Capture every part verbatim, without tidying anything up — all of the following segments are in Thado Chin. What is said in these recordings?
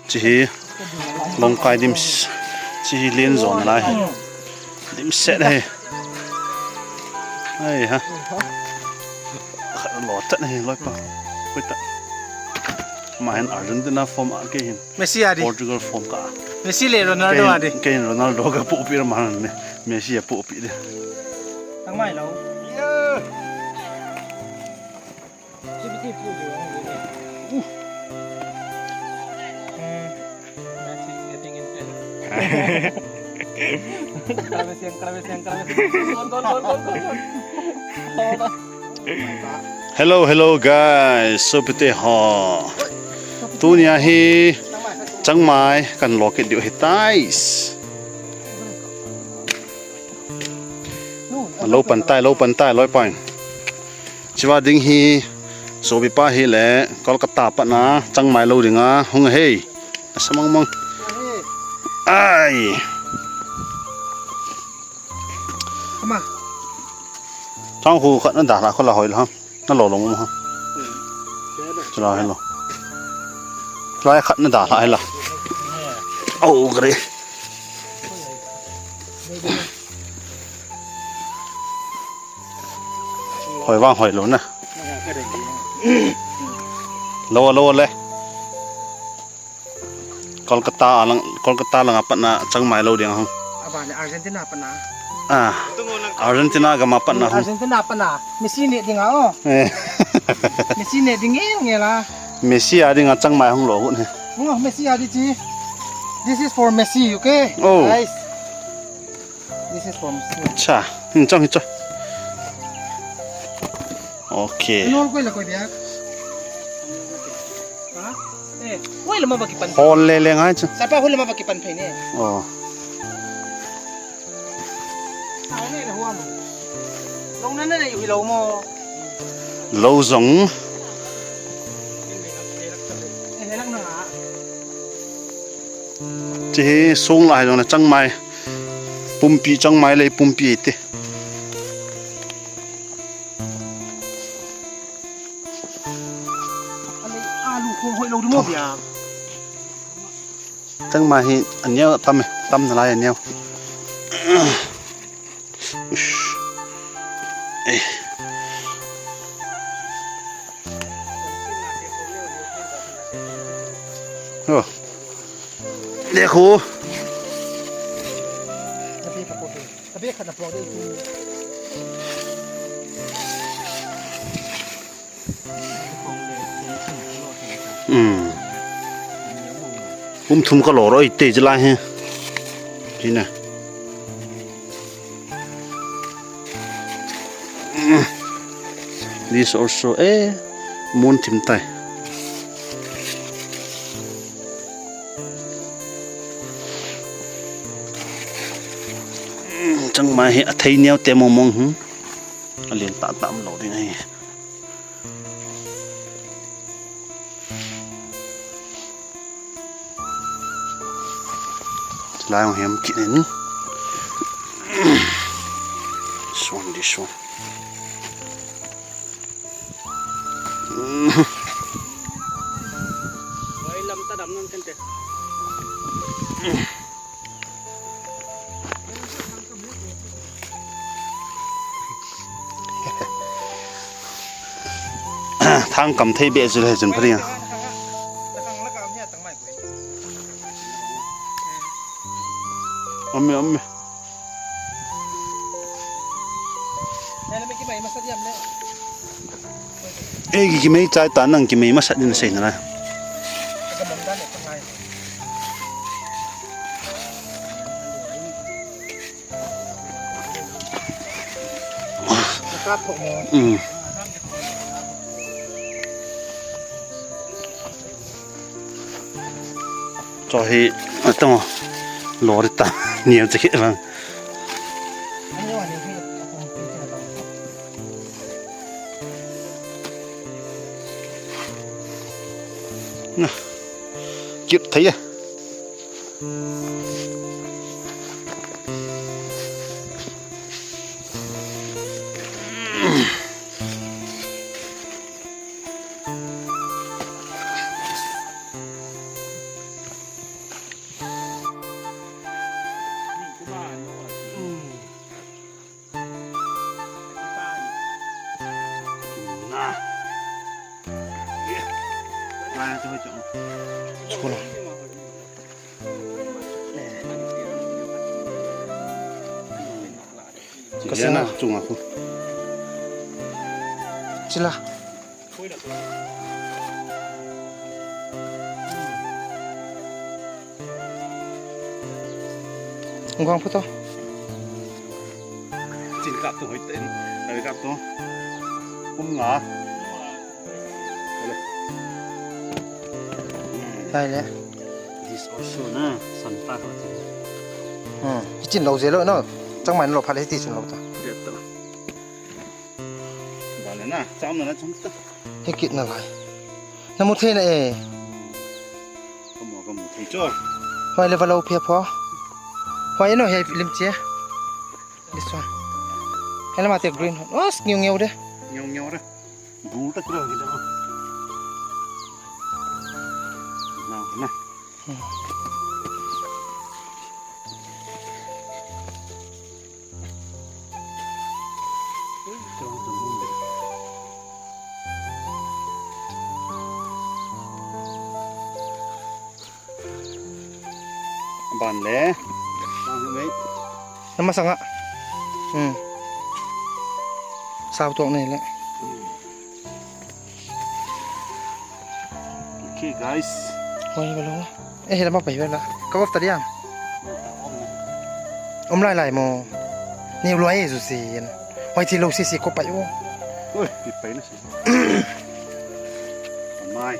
Chi hi Longkai dim s-, chi hi len jon lai hi. Dim set hi. Ai ha. Khat lo tat hi loi pa. Koi ta. Ma hin Argentina form a kei hin. Messi a di. Portugal form ka. Messi le Ronaldo a di. Kei hin Ronaldo ka pu pi ra ma ne. Messi a pu pi de. Tang mai lo. Hello, hello guys. Sopite ho. Tunia hi changmai kan lo kit diu hi tais. Lo pan tai, lo pan tai, loi pan. Chiva ding hi, sopi pa hi le, Kolkata pat na, changmai lo ding a, hung hei. Asa mang mang. Ai. Ama. Chang hu khat na da la ko la hoi la. Na lo lo mo ha. Chula hello. Chula khat na da la hela. Oh, gre. Hoi vang hoi lo na. Lo lo le. Kolkata a lang, Kolkata lang a pat na changmai lo ding hung. Aba le Argentina pat na. Ah. Argentina gam a pat na hung. Argentina pat na. Messi ne ding a o. Eh. Messi ne ding nge nge la. Messi a ding a changmai hung lo hu ne. Oh, Messi a di chi. This is for Messi, okay? Oh. Guys. This is from Messi. Cha, hin chang hin cha. Okay. Nol koi la koi dia. Ha? Eh, koi la ma ba kipan. Hol le le ngai cha. Sapa hol la ma ba kipan phei ne. Oh. Ai ne la huam. Long na na ne yu hi lo mo. Lo jong. Eh, helak na nga. Chi hi sung lai jong le changmai. Pumpi changmai le pumpi te. Ani alu khong hoi lo di mo bia. Changmai hi aneo tam e, tam na lai aneo. Ush. Eh. Oh. Dekho. Tabi khat na pok dei tu. Hmm. Um thum ka lo roi te jila he. Tina. This also, eh, mun thim tai. Changmai hi athei neo te mong mong, hmm. Alen tah tah um lo ding ahi. Lai hong hem kit in. Suan di suan. Oi, lam ta dam nan kan te. Thang kam thei be chu le chun phari. Amme, amme. Ei, ki, kimei chai ta nang kimei masat din sei na la. Mm. Cho hi, atong, lori ta, niam che ke bang. Na, cute thei e. Chula. Ka sena chunga khu. Chila. Ngong photo. Chin kap tu hoi ten. Kap tu. Kum nga. Dai le. This also na, san ta ho. Hmm. Hichin lo je lo no. Chang mai lo pha le hiti chin lo ta. Ba le na, cham na na cham ta. Hikit na lai. Na mu thei na e. Ka mu, ka mu thei cho. Hoi le va lo phe pho. Hoi no he lim che. This one. Hele mate green one. Oh, ngeu ngeu de. Ngeu ngeu de. Bul ta kira kita. Na, na. Hmm. Ban le. Ban le. Nama sanga. Hmm. Sao tok nei le. Okay, guys. Hoi, balo. Eh, lama pai bala. Ka off ta diam. Om lai lai mo. Ni lo ai su sin. Hoi ti lo si si ko pai o. Oi, ti pai na si. Mai.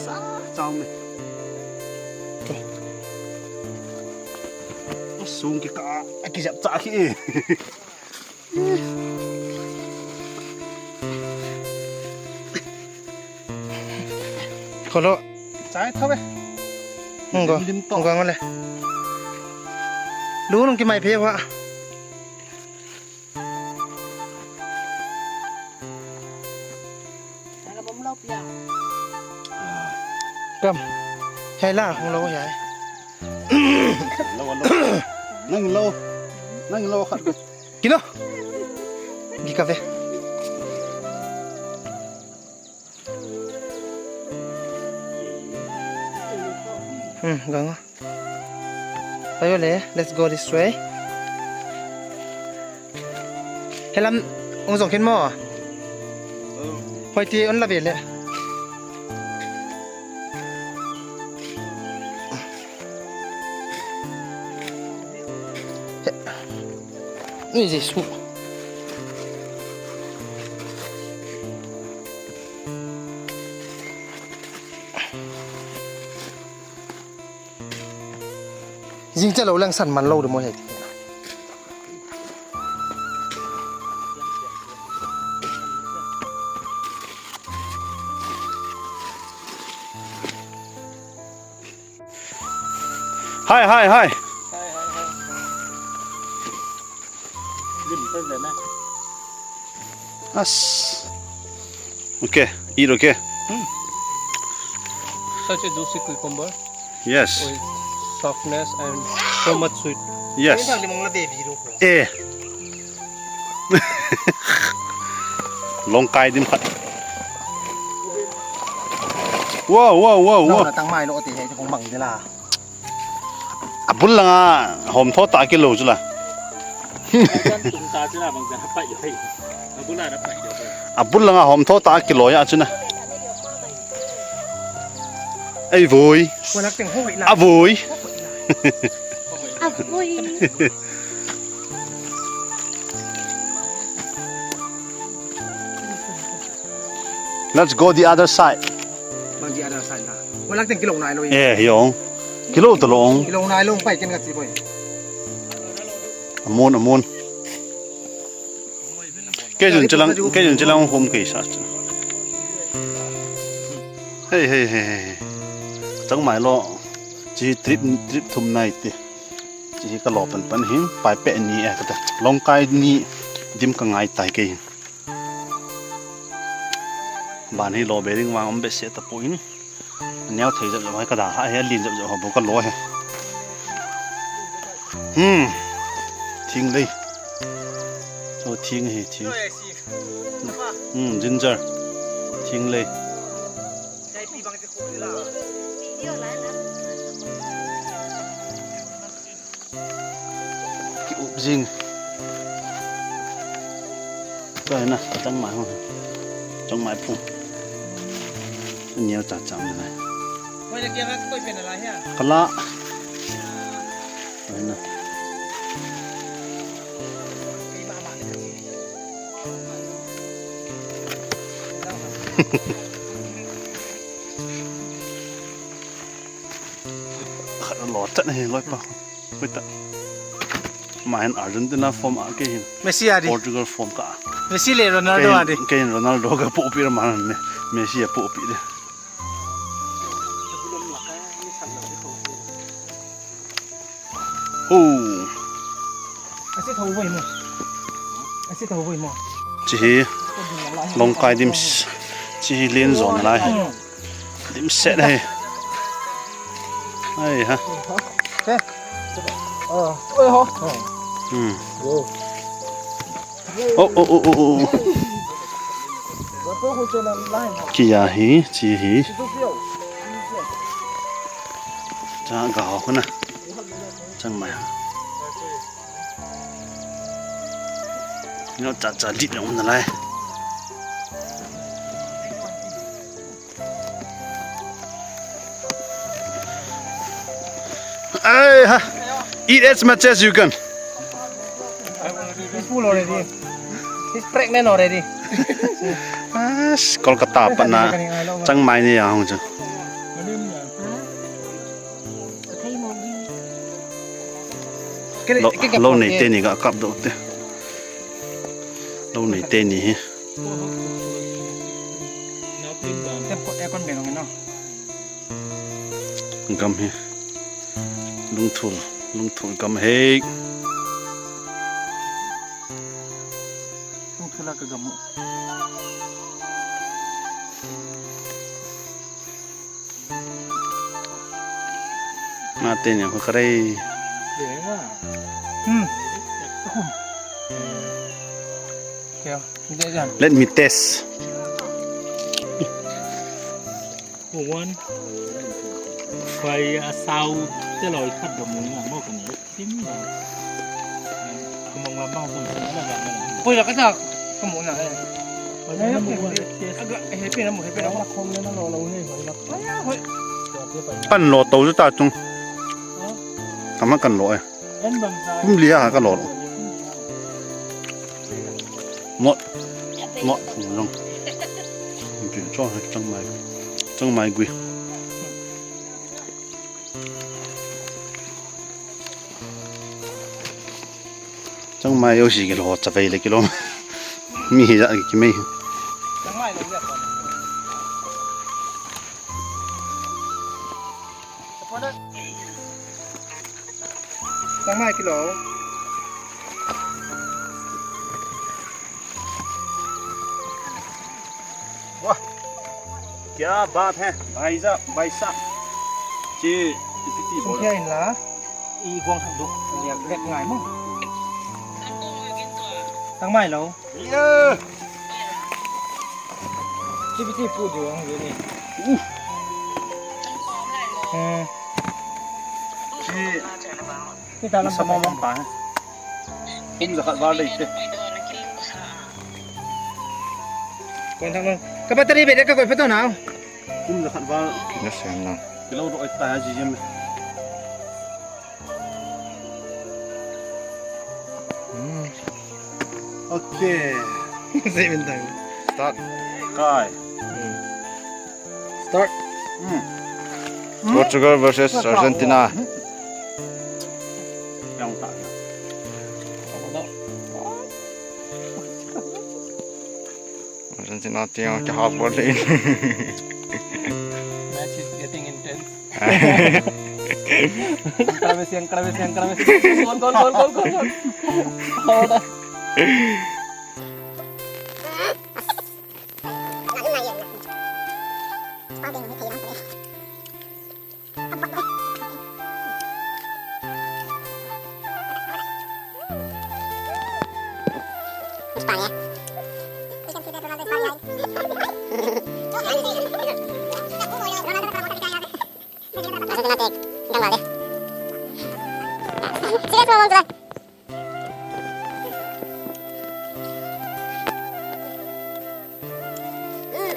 Sa chao me. Sung ki ka, ki jap cha ki. Kolo. Chai thawe. Ngo. Dim dim to. Ngo ngole. Lu nung ki mai phe wa. Kam. Hei la, hung lo hei. Lo, lo. Nang lo. Nang lo khat. Kino. Gi ka ve. Hmm, ganga. Tayo le, let's go this way. Helam, ung jong kin mo. Hoi ti on la ve le. He. Ui, Jesu. Jing cha lo lang san man lo de mo he. Hai, hai, hai. Hai, hai, hai. Lim pa le na. As. Okay, eat, okay. Hmm. Such a juicy cucumber. Yes. With softness and so much sweet. Yes. Eh. Longkai dim khat. Wow, wow, wow, wow. Nau na tang mai lo ti he kong bang de la. Abul langa hom tho ta kilo chu la. Abul langa hom tho ta kilo ya chu na. Ei voi. A voi. A voi. Let's go the other side. Bang the other side na. Wala teng kilo nai lo. Eh, yong. Kilo to long. Kilo nai lo pai ken ka chi boy. Amun, amun. Kejun chilang, kejun chilang hom ke sa. Hey, hey, hey, hey. Chang mai lo. Chi trip, trip thum nai ti. Chi ka lo pan pan hin, pai pe ni e ka ta. Longkai ni dim ka ngai tai ke hin. Ban hi lo be ding vang um be se ta pu hin. Neo thei jap jap hai ka da ha he lin jap jap ho bu ka lo he. Hmm. Thinglei. Chu thing hi, thing. Hmm, ginger. Thinglei. Ki-up jing. Tua hi na, changmai ho. Changmai phung. Neo cha cha na. Koi la kia ka koi pen la hia. Kala. Tua hi na. Khat lo chat hi loi pa. Koi ta. Ama hin Argentina form a, kei hin Messi a di. Portugal form ka. Messi le Ronaldo a di. Kei hin Ronaldo ka popi ra, ama hin Me-, Messi a popi di. Ho. Asi thou voi mo. Asi thou voi mo. Chi hi Longkai dim s-, chi hi len jon lai. Hmm. Dim set hi. Ai ha. Te. Oh. Oi ho. Hmm. Yo. Oh, oh, oh, oh, oh. Kia hi, chi hi. Cha ga ho na. Changmai. Neo cha cha lit na um na lai. Ai ha. Eat as much as you can. He's full already. He's pregnant already. Ah, Kolkata pat na changmai ni a hung chu. Lo, lo nei teni ga kap doh te. Lo nei teni hi. Aircon ben ong no. Gam hi. Lungthul, lungthul gam hi. Lungthul a ka gam. Na te ni ko kare. Hmm. Kya? Let me test. One. Koi a sao te loi khat dom ni mo kan ni. Tim na. Kumang ma ba ko sa na ba. Koi la ka ta. Kamu na eh. Aga, eh, happy na mo, happy na mo. Khom le na lo lo ni, hoi la. Kan lo to ta chung. Kama kan lo eh. Kum li a ka lo. Mot. Mot phung jong. Pi cho ha changmai. Changmai gui. Changmai jouse kilo, chavei le kilo. Mi hi ja ki mei. Changmai kilo. वाह, क्या बात है, भाई साहब, भाई साहब। Chi, iti ti bol. Sungkia in la. I guang hak do. Liak lek ngai mo. Tang mai lo. Iya. Chi bi ti pu di wang ni. Uh. Hmm. Chi. Ni ta lam sa mo mong pa. Kum jakhat val dei te. Kon thang mo. Ka battery be de ka koi pha to nau. Kum jakhat val. Na sem na. Kilo do ai ta ji jem. Hmm. Okay. Seven time. Start. Kai. Hmm. Start. Hmm. Portugal versus Argentina. Yang tak. Argentina tiang ke half ball in. Match is getting intense. Karabe siang, karabe siang, karabe siang. Gol, gol, gol, gol, gol, gol. Out. Pang ya. You can see that Ronaldo is very high. Ronaldo is very high. Ronaldo is very high. Serious mo, Mom, tulad. Last bite. Last bite, last bite. Hmm,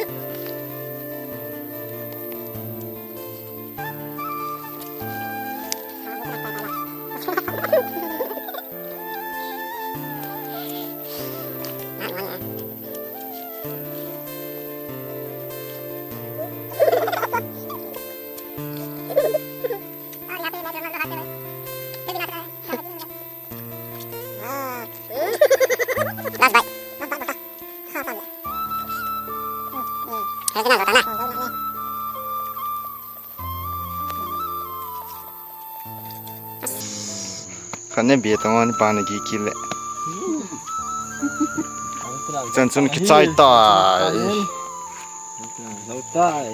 hmm. Last bite, last bite. Kane bia tong ani pa na gi kile. Chan chun kichai tai. Lo tai.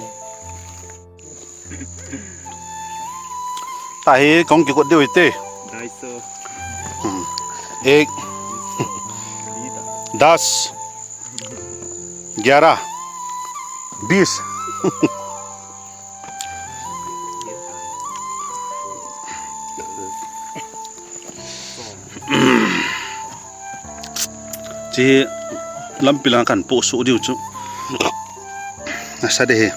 Tahi kong kikot diu ite. Daiso. Hmm. Ek. Daiso. Das. Gyara. Bis. Chi lampi lang kan po su diu chu. Nasa de he.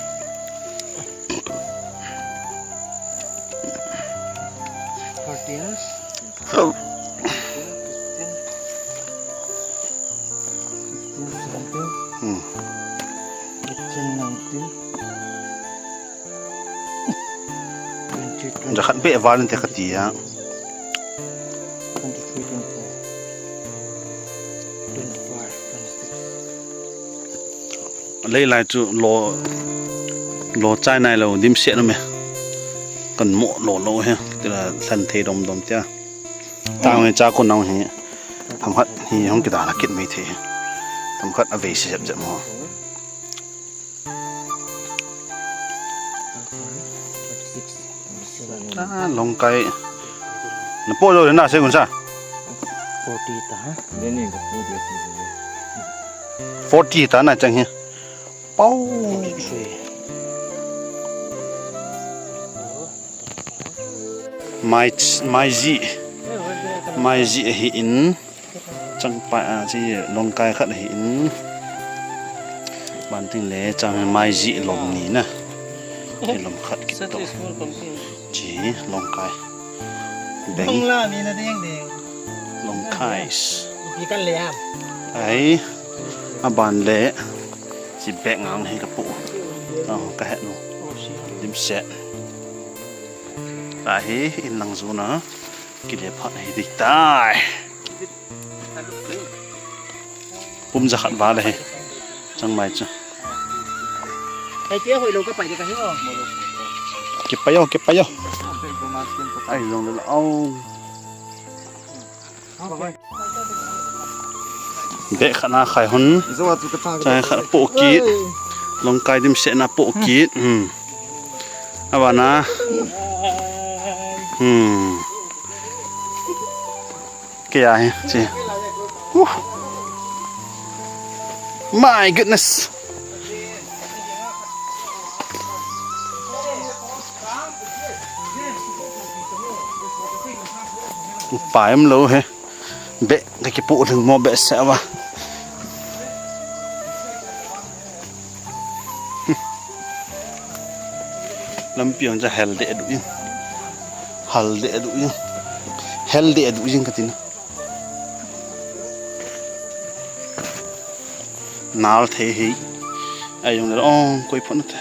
Thirteen. Sixteen, seventeen. Hmm. Eighteen, nineteen. Twenty, twenty. Jakhat be van te kati ya. Twenty-three, twenty-four. Twenty-five, twenty-six. Lei lai chu lo, lo chai nai lo, dim se no me. Kan mo lo lo he, tila san thei dom dom tia. Tang he cha ko nang he. Tham khat hi hong kida la kit mai thei. Tham khat a vei se jep jep mo. Ah, long kai. Na po jo na se gun sa. Forty ta ha. Forty ta na chang he. Pau. Mai, mai ji. Mai ji ahi in. Chang pa a chi long kai khat ahi in. Ban ting le chang mai ji lom ni na. Ni lom khat kit to. Chi long kai. Beng. Long la mi na ding ding. Long kai. Ipi kan le am. Ai. A ban le. Chi bek ngang hi ka pu. Tang ka het no. Dim se. Tahi in lang zu na. Kile phat hi dik tai. Pum jakhat val hi. Chang mai chu. Hei tia hoi lo ka pai de ka hi o. Kipai o, kipai o. Ai, jong le la. Au. Beh khat na khai hon. Chang khat po kit. Long kai dim se na po kit. Hmm. Abana. Hmm. Kei a hi, chi. Uh. My goodness. Upa em lo he. Beh, ka kipu thing mo beh se wa. Lampi ang cha hel de du in. Hal de du in. Hel de du in ka tin. Nal thei hi. Ai jong le ong koi phot na te.